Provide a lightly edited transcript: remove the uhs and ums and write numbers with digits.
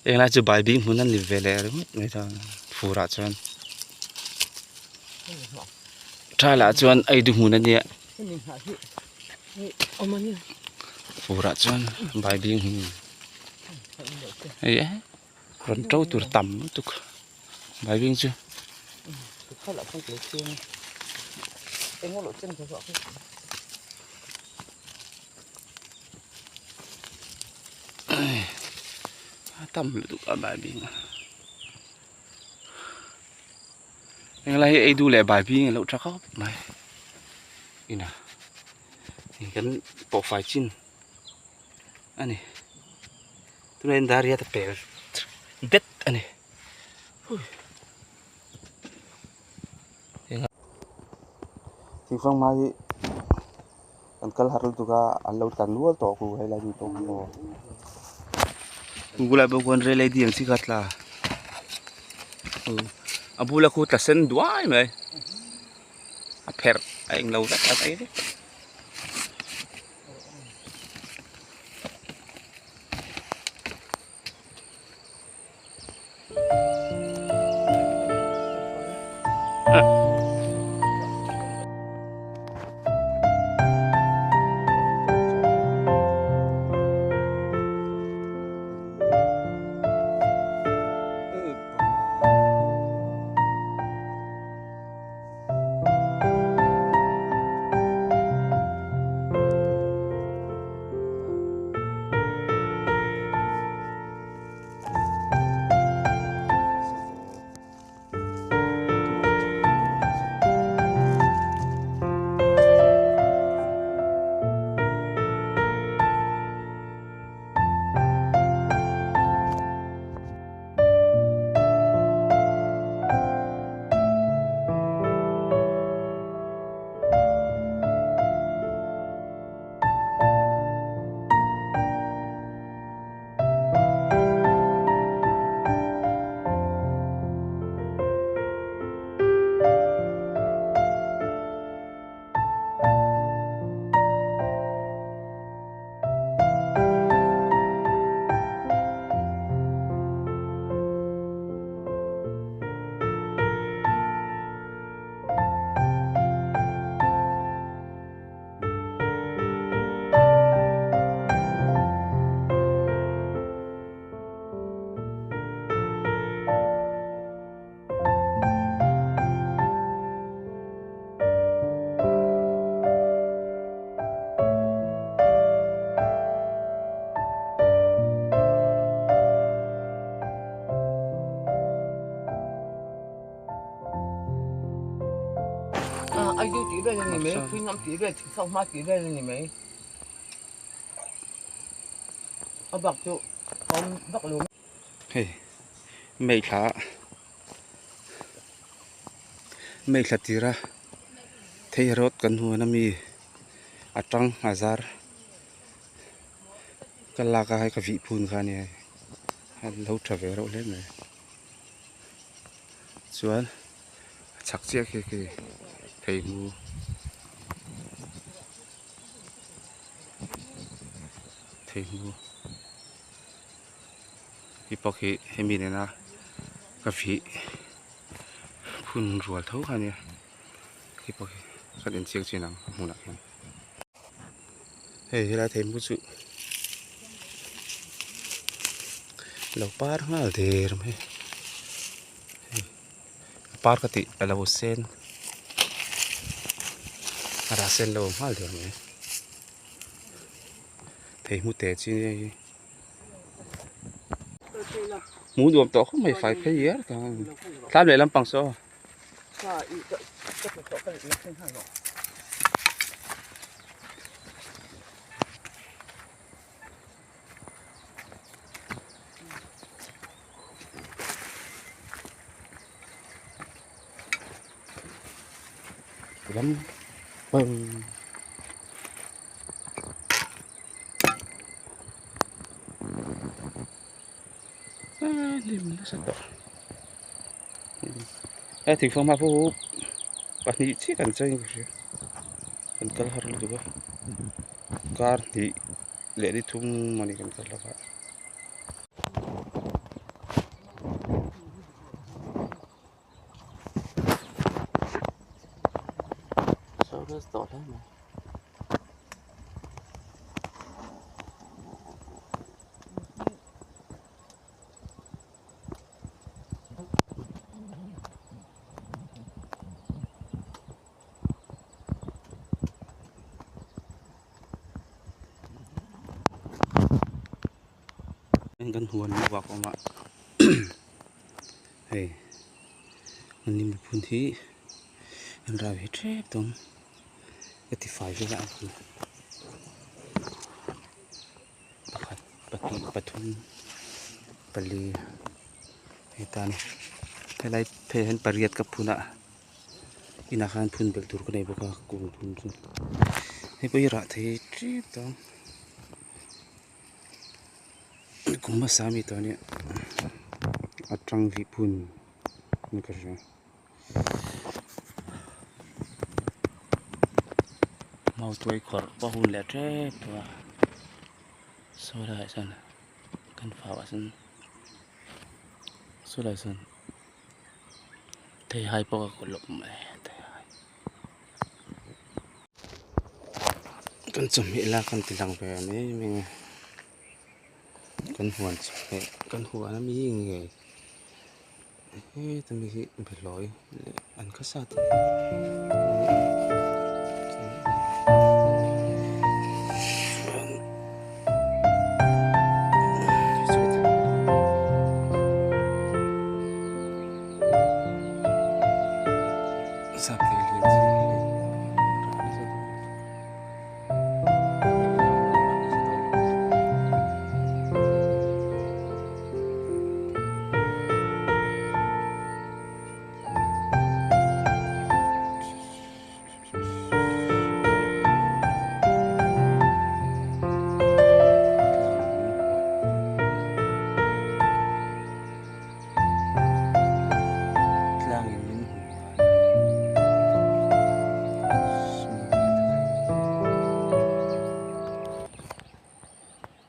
Englai chu baibing hmun a ni ve leh ringawt mai ta furah chuan thalah chuan ei duh hmun a nia furah chuan baibing hmun hei e rawn to tur tam lutuk baibing chu. A tam lutuk a baibing a englai hi ei duh leh baibing a lo tha khawp mai ina hei kan pawh fai chin a ni tunah hian dariat a pel det a ni. Thingfang hma hi kan kal har lutuk a an lo tlan nual tawh ku helai mi pawh aw bulah pawh khuan rail ID ang chi kha a tla a bula khu tla sen duai mai a pherh a englo vek a vei vek. Aidu tih vel a ni mai, Phuingam tih vel, Thingfanghma tih vel a ni mai. A bak chu awm vak lo. Hei meithla meithla tira thei rawt kan huan ami a tang a zar ka lak a hei ka vih phun kha a nia a lo tha ve reuh hle mai chuan a chhak chiah khi khi thei hmu. Thei hmu hi pawh khi hemi nena ka vih phun rual tho kha ania khi pawh khi kan inchiang chin ang a hmunah khian hei helai thei hmu chu lo par nghal der mai hei a par ka tih a lo sen a rah sen lo nghal der mai. Thei hmu teh chi nia hi hmuh nuam tawh khawp mai fai phei hial ta tlam leh lampang saw lam bang a hlim nasa tawh he thingfanghma pawh pahnih chiah kan chei in ka hria kan kal har lutuk a kar hnih leh ni thum a ni kan kal lova. nasa tawh hle mai. Kan huan bak awm a hei an lim phun hi an rai ve tep dawn ka ti fai vel a pakhat pahnih pathum pali hei ta a ni helai phei ah hian pariat ka phun a inah khan phun belh tur ka nei bawk a kung phun chu hei pawh hi rah thei tep dawn. Kum hmasa ami tawh ania a tang vih phun ni ka hria mautuai khawrh pawh hun leh tep tawh a saw laiah sawn kan fau ah sawn saw laiah sawn theihai pawh a kawlh lawp mai theihai. Kan chawhmeh lak kan ti lang ve mai mai a kan huan chawhmeh kan huan ami ngei heta mi hi behlawi leh an khawsa tih Sap thei.